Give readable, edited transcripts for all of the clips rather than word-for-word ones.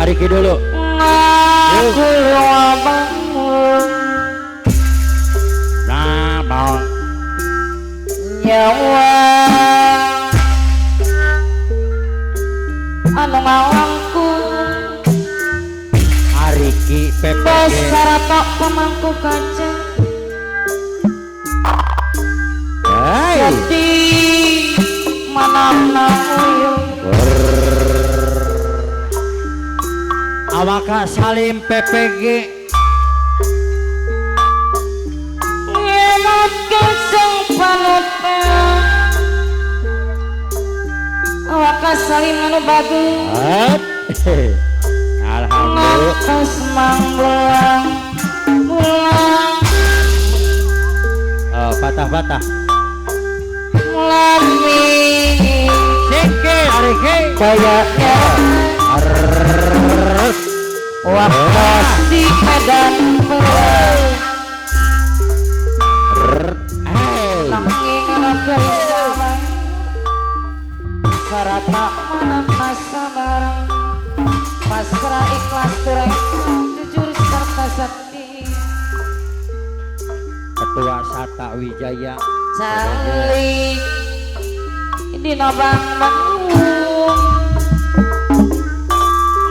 Ariki dulu. Nyawa anu ngawangku Ariki PPG Basaratok pemangku kaca jadi mana uyung Awaka Salim PPG nyenut geseng panuta Awaka Salim anu bagus Alhamdulillah ngakas manglang pulang patah-patah lami Sike Ariki kayaknya waktu di Medan Perang nanging raga sabar sarata menang sabar pasrah ikhlas tureng jujur serta sakti Ketua Sata Wijaya calik dina bangun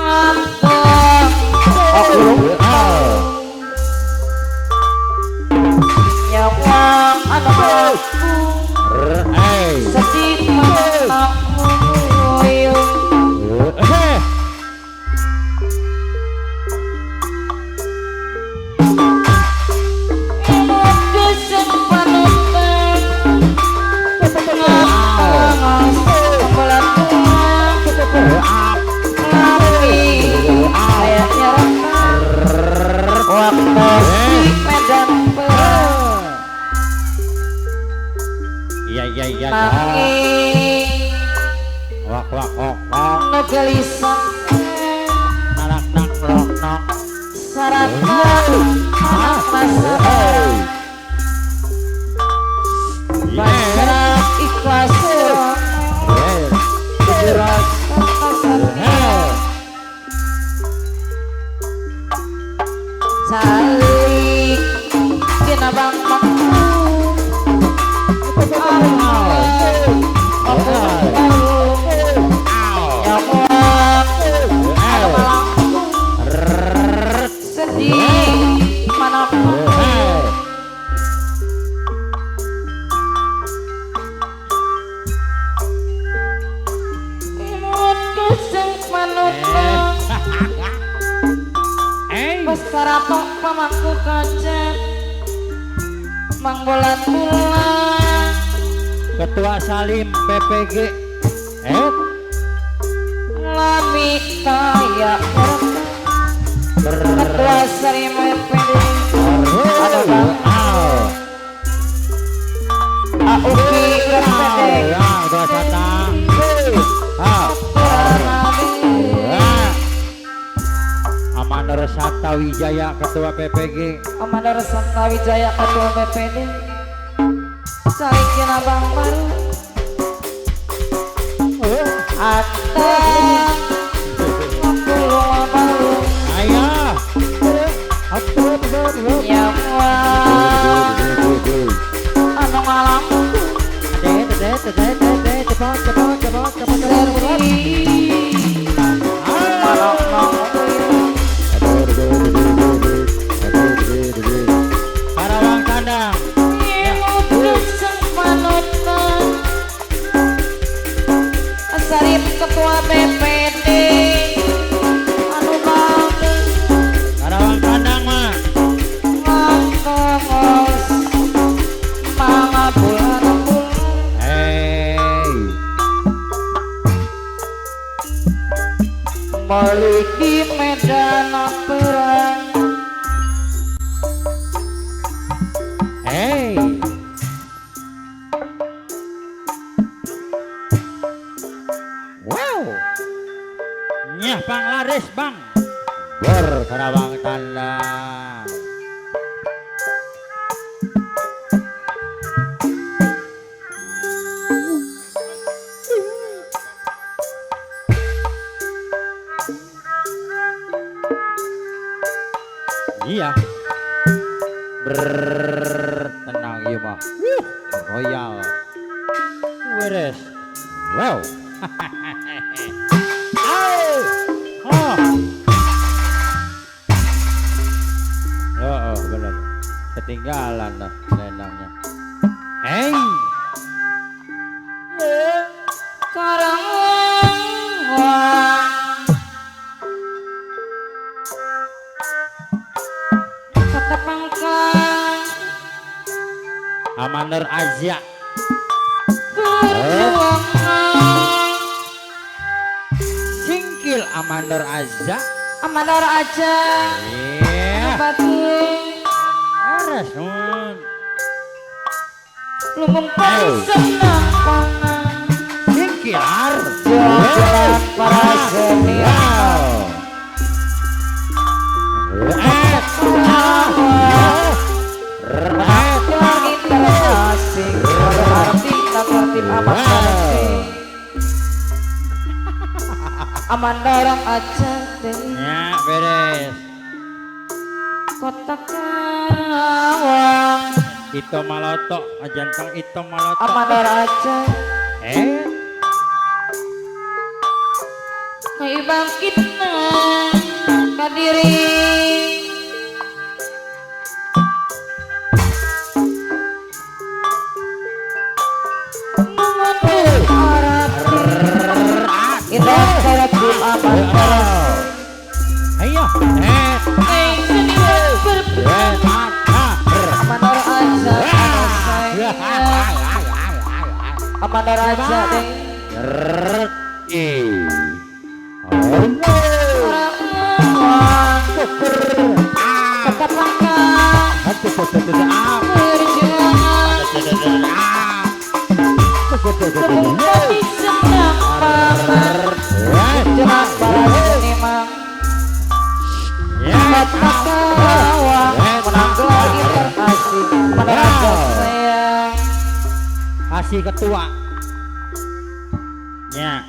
ngantong nyawang anak aku sedih mataku uyung geseng panutan pembelan lami ayatnya waktu di Medan Perang iya nanging wak nu gelisah nak sarata anak sabar pasrah ikhlas tureng serta sakti calik dina bangku sedih manapun imut geseng panutan Basaratok pemangku kaca bulan Ketua Salim PPG lami kaya Ketua Salim PPG ada bang Auki PPG udah datang Amandar Sata Wijaya Ketua PPG Amandar Sata Wijaya Ketua PPD Salikin abang baru Atta Ngapulung baru ayah Nyawa Anu ngalam Karawang Kandang Sarip Ketua BPD Kandang. Iya. Tenang iya mah. Royal. Beres. Wow. Oh. Oh, benar. Ketinggalan dah lenangnya. Hey. Karawang kata pangkal Amaner aja. perjuangan Singkil Amaner aja. amanor aja Iya. batin Beres. lumung senang pangan Singkilar. jalan para senior yang interaksi berarti tak tertib amat penting aman dorong aja deh Ya, beres. kota Karawang Ito maloto, ajantang ito maloto. aman dorong aja kayu bangkit kadiri indah kayak tim aman terus Ayo. seniman amanor aja ada saya amanor aja deh Karawang tetap langkah perjuangan Kembali senang pamer Jangan para seniman Kota Karawang menang gelar internasi menerangkan sayang Kasih ketua. Ya.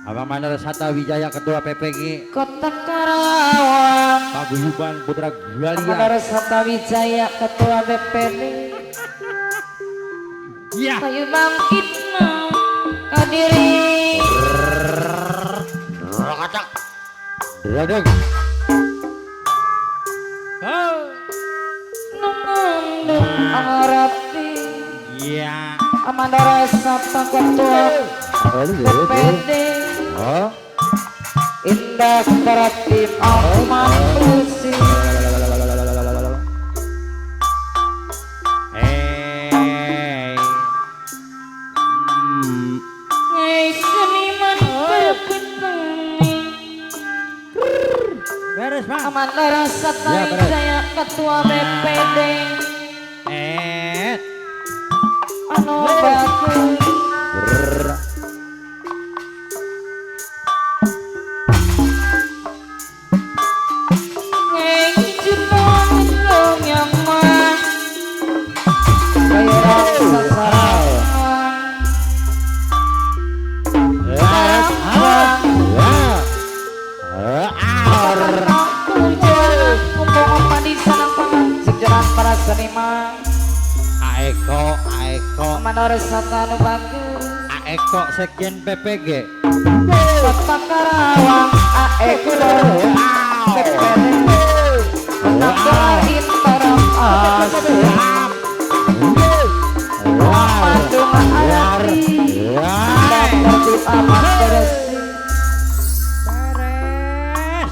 Abang Mandar Sata Wijaya ketua PPG. Kota Karawang Paguyuban Putra Galia. Mandar Sata Wijaya ketua BPD Ya. Kayu bangkit kadiri Rakacak. Radeng. Nungandung arati Ya. Amandara Sata ketua BPD Oh. Indah Karatim Aman Kursi Hey. Nyai seniman berketemu Beres, Pak. Amandara Sata Ya, beres. Wijaya ketua BPD Anu bagus Nyai Jepang dong nyaman Kaya rasa sarang para seniman Aeko Manor Sata anu bagus Aeko Sekjen PPG. Kota Karawang Aeko BPD menang gelar internasi Amandu Ma'arati dan tertib aman bersih Beres.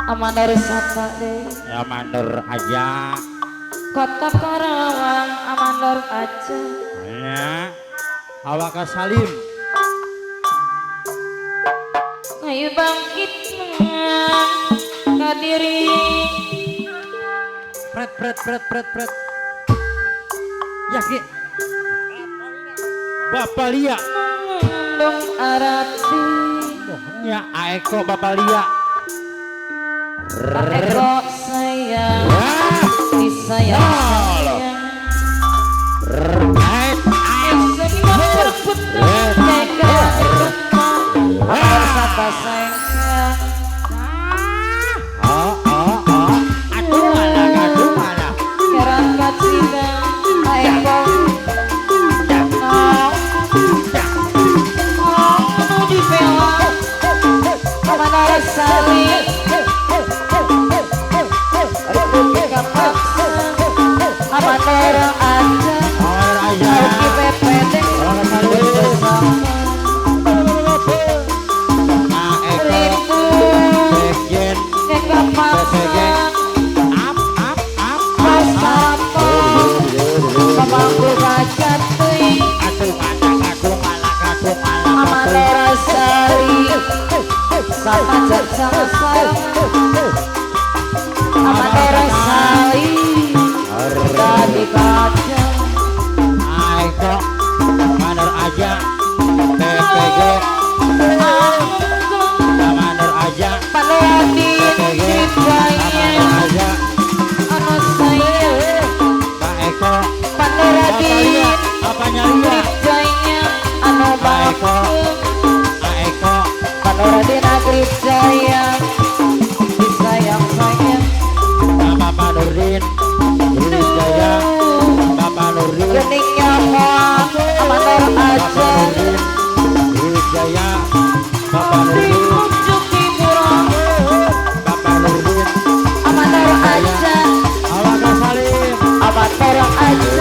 Amandar Sata deh Ya mandor aja. Kota Karawang Amandar aja Ya. Awaka Salim. Ayo bangkit kadiri Pret. Ya ki. Bapak Lia. mengandung arati Ya Aeko Bapak Lia. Pak Eko sayang disayang sayang semua berebut tega Amor Sata sayang Kerangkat sidang Pak Eko di Pela Kemana Rasali Republika Paksa Aman orang aja Ruki PPD Rindu Eka Paksa Mas Harapon Pemangku Rakyat Aman Rasali sama sama Aman Rasali dari kaca Aiko Manor aja PPG Manor aja Panuadi Hidayah aja anak saya Pak Eko Panuadi apanya dia Hidayah anak Pak bangku Eko Panuadi Negeri Jaya disayang sayang Bapak Nurdin Jaya Bapak Nurdin geningnya mohon amanor aja Jaya Bapak Nurdin diunjuk hiburan Bapak Nurdin amanor aja Awak Salim amanor aja